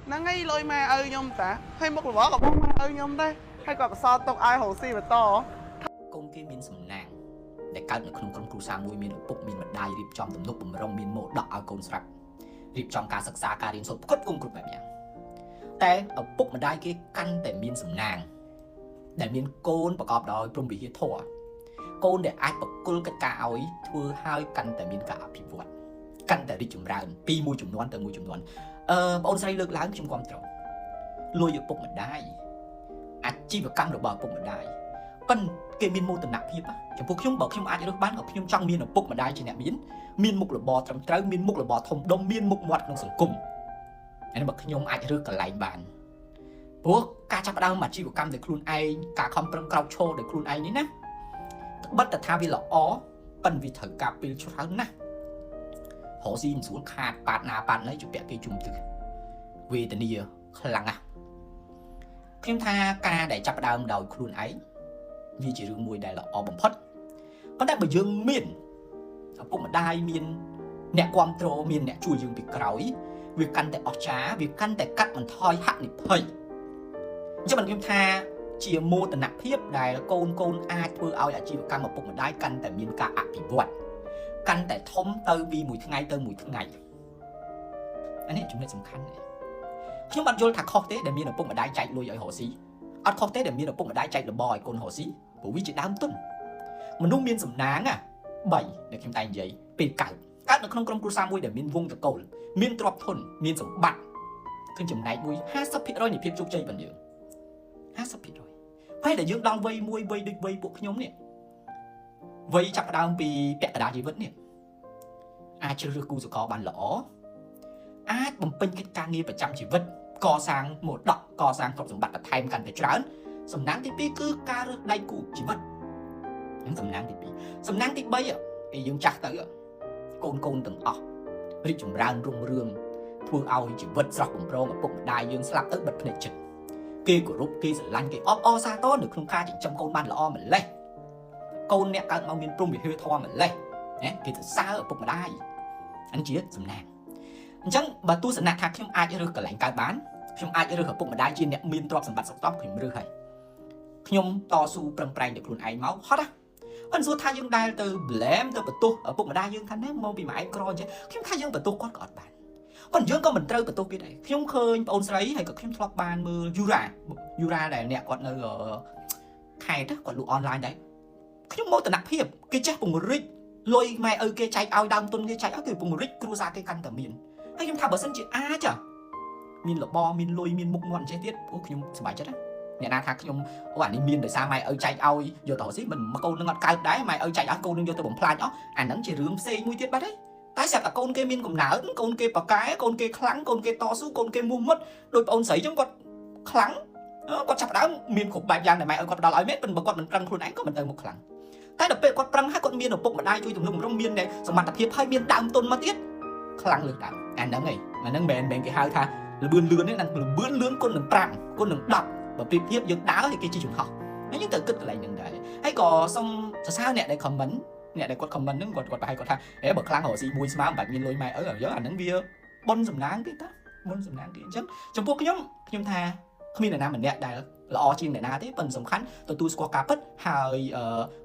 ហ្នឹងហើយលុយម៉ែឪខ្ញុំតាហើយមុខរបរក៏បងម៉ែឪខ្ញុំដែរហើយគាត់បន្សល់ទុកឲ្យរកស៊ីបន្ត កូនគេមានសំណាងដែលកើតនៅក្នុងក្រុមគ្រួសារមួយមានឪពុកមានម្ដាយរៀបចំទំនុកបំរុងមានមរតកឲ្យកូនស្រាប់រៀបចំការសិក្សាការរៀនសូត្រផ្គត់ផ្គង់គ្រប់បែបយ៉ាងតែឪពុកម្ដាយគេកាន់តែមានសំណាងដែលមានកូនប្រកបដោយព្រហ្មវិហារធម៌កូនដែលអាចបកគលកិច្ចការឲ្យធ្វើឲ្យកាន់តែមានការអភិវឌ្ឍកាន់តែរីកចម្រើនពីមួយចំនួនទៅមួយចំនួនអឺបងអូនស្រីលើកឡើងខ្ញុំគាំទ្រលុយឪពុកម្ដាយអាជីវកម្មរបស់ឪពុកម្ដាយ ប៉ិនគេមានមោទនភាពចំពោះខ្ញុំបើខ្ញុំអាចរើសបានក៏ខ្ញុំចង់មានឪពុកម្ដាយជាអ្នកមានមានមុខរបរត្រឹមត្រូវមានមុខរបរធំដុំមានមុខមាត់ក្នុងសង្គមអានេះបើខ្ញុំអាចរើសកន្លែងបានព្រោះការចាប់ផ្ដើមអាជីវកម្មដោយខ្លួនឯងការខំប្រឹងក្រោកឈរដោយខ្លួនឯងនេះណាត្បិតតែថាវាល្អប៉ិនវាត្រូវការពេលច្រើនណាស់រកស៊ីមិនស្រួលខាតប៉ាតណាប៉ាតណីជពាក់គេជុំទឹកវេទនាខ្លាំងណាស់ខ្ញុំថាការដែលចាប់ផ្ដើមដោយខ្លួនឯង វាជារឿងមួយដែលល្អបំផុតប៉ុន្តែបើយើងមានឪពុកម្ដាយមានអ្នកគ្រប់គ្រងមានអ្នកជួយយើងពីក្រោយវាកាន់តែអស្ចារ្យវាកាន់តែកាត់បន្ថយហានិភ័យអញ្ចឹងបានខ្ញុំថាជាមោទនភាពដែលកូនកូនអាចធ្វើឲ្យអាជីវកម្មឪពុកម្ដាយកាន់តែមានការអភិវឌ្ឍកាន់តែធំទៅពីមួយថ្ងៃទៅមួយថ្ងៃអានេះចំណុចសំខាន់ខ្ញុំអត់យល់ថាខុសទេដែលមានឪពុកម្ដាយចែកលុយឲ្យរកស៊ីអត់ខុសទេដែលមានឪពុកម្ដាយចែករបរឲ្យកូនរកស៊ីព្រោះវាជាដើមទុនមនុស្សមានសំណាង3ដែលខ្ញុំតែនិយាយពេលកើតកើតនៅក្នុងក្រុមគ្រួសារមួយដែលមានវងតកូលមានទ្រព្យធនមានសម្បត្តិឃើញចំណែកមួយ50%នៃភាពជោគជ័យរបស់យើង50%ពេលដែលយើងដល់វ័យមួយវ័យដូចវ័យពួកខ្ញុំនេះវ័យចាប់ផ្ដើមពីពាក់កណ្ដាលជីវិតនេះអាចជ្រើសរើសគូសកលបានល្អអាចបំពេញកិច្ចការងារប្រចាំជីវិតកសាងមរតកកសាងទ្រព្យសម្បត្តិបន្ថែមកាន់តែច្រើនសំណាងទី2គឺការរើសដៃគូជីវិតហ្នឹងសំណាងទី2សំណាងទី3ពេលយើងចាស់ទៅកូនកូនទាំងអស់រីកចម្រើនរុងរឿងធ្វើឲ្យជីវិតស្រស់បំព្រងឪពុកម្ដាយយើងស្លាប់ទៅបិទភ្នែកចិត្តគេគោរពគេស្រឡាញ់គេអបអរសាទរនៅក្នុងការចិញ្ចឹមកូនបានល្អម្ល៉េះកូនអ្នកកើតមកមានព្រហ្មវិហារធម៌ម្ល៉េះណាគេសរសើរឪពុកម្ដាយអានេះជាសំណាងអញ្ចឹងបើទស្សនៈថាខ្ញុំអាចរើសកន្លែងកើតបានខ្ញុំអាចរើសឪពុកម្ដាយជាអ្នកមានទ្រព្យសម្បត្តិសុខតបខ្ញុំរើសហើយខ្ញុំតស៊ូប្រឹងប្រែងដោយខ្លួនឯងមកហត់ណាអត់សួរថាយើងដែលទៅ blame ទៅបន្ទោសឪពុកម្ដាយយើងថាណែមកពីម៉ែឯងក្រអញ្ចឹងខ្ញុំថាយើងបន្ទោសគាត់ក៏អត់បានប៉ុន្តែយើងក៏មិនត្រូវបន្ទោសគេដែរខ្ញុំឃើញប្អូនស្រីហើយក៏ខ្ញុំធ្លាប់បានមើលយូរ៉ាយូរ៉ាដែលអ្នកគាត់នៅខេត្តគាត់លក់អនឡាញដែរខ្ញុំមោទនភាពគេចេះពង្រីកលុយម៉ែឪគេចែកឲ្យដើមទុនគេចែកឲ្យគេពង្រីកគ្រួសារគេកាន់តែមានហើយខ្ញុំថាបើសិនជាអាចមានរបរមានលុយមានមុខមាត់អញ្ចេះទៀតអូខ្ញុំសប្បាយចិត្តណាអ្នកណាថាខ្ញុំអូអានេះមានដោយសារម៉ែឪចែកឲ្យយកទៅរកស៊ីមិនមកកូននឹងអត់កើតដែរម៉ែឪចែកឲ្យកូននឹងយកទៅបំផ្លាញអស់អាហ្នឹងជារឿងផ្សេងមួយទៀតបាត់ហើយតែស្រាប់តែកូនគេមានកំណើតកូនគេប៉កែកូនគេខ្លាំងកូនគេតស៊ូកូនគេមោះមុតដោយប្អូនស្រីចឹងគាត់ខ្លាំងគាត់ចាប់ដើមមានគ្រប់បែបយ៉ាងដែលម៉ែឪគាត់ផ្ដល់ឲ្យមែនប៉ុន្តែបើគាត់មិនប្រឹងខ្លួនឯងក៏មិនទៅមុខខ្លាំងតែដល់ពេលគាត់ប្រឹងហើយគាត់មានឪពុកម្ដាយជួយទំនុកបំរុងមានសមត្ថភាពហើយមានដើមទុនមកទៀតខ្លាំងលើសដើមអាហ្នឹងឯងអាហ្នឹងមិនមែនគេហៅថាលបឿនលឿនទេហ្នឹងលបឿនលឿនគុណនឹង5គុណនឹង10បើប្រៀបធៀបយើងដើរឲ្យគេជិះយន្តហោះហើយយើងត្រូវគិតកន្លែងហ្នឹងដែរហើយក៏សូមសរសើរអ្នកដែល comment អ្នកដែលគាត់ comment ហ្នឹងគាត់គាត់ប្រហែលគាត់ថាអេបើខ្លាំងរកស៊ីមួយស្មើមិនបាច់មានលុយម៉ែឪយើអាហ្នឹងវាបុនសំណាងគេតាបុនសំណាងគេអញ្ចឹងចំពោះខ្ញុំខ្ញុំថាគ្មានអ្នកណាម្នាក់ដែលល្អជាងអ្នកណាទេប៉ុន្តែសំខាន់ទទួលស្គាល់ការពិតហើយ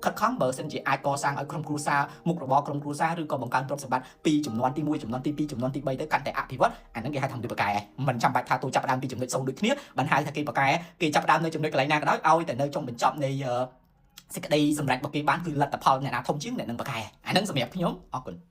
ខិតខំបើសិនជាអាចកសាងឲ្យក្រុមគ្រួសារមុខរបរក្រុមគ្រួសារឬក៏បង្កើនទ្រព្យសម្បត្តិពីចំនួនទី1ចំនួនទី2ចំនួនទី3ទៅកាន់តែអភិវឌ្ឍអាហ្នឹងគេហៅថាមនុស្សបកែមិនចាំបាច់ថាទូចាប់ផ្ដើមពីចំណុច0ដូចគ្នាបានហៅថាគេបកែគេចាប់ផ្ដើមនៅចំណុចកន្លែងណាក៏ដោយឲ្យតែនៅចុងបញ្ចប់នៃសេចក្តីសម្រេចរបស់គេបានគឺលទ្ធផលអ្នកណាធំជាងអ្នកនឹងបកែអាហ្នឹងសម្រាប់ខ្ញុំអរគុណ។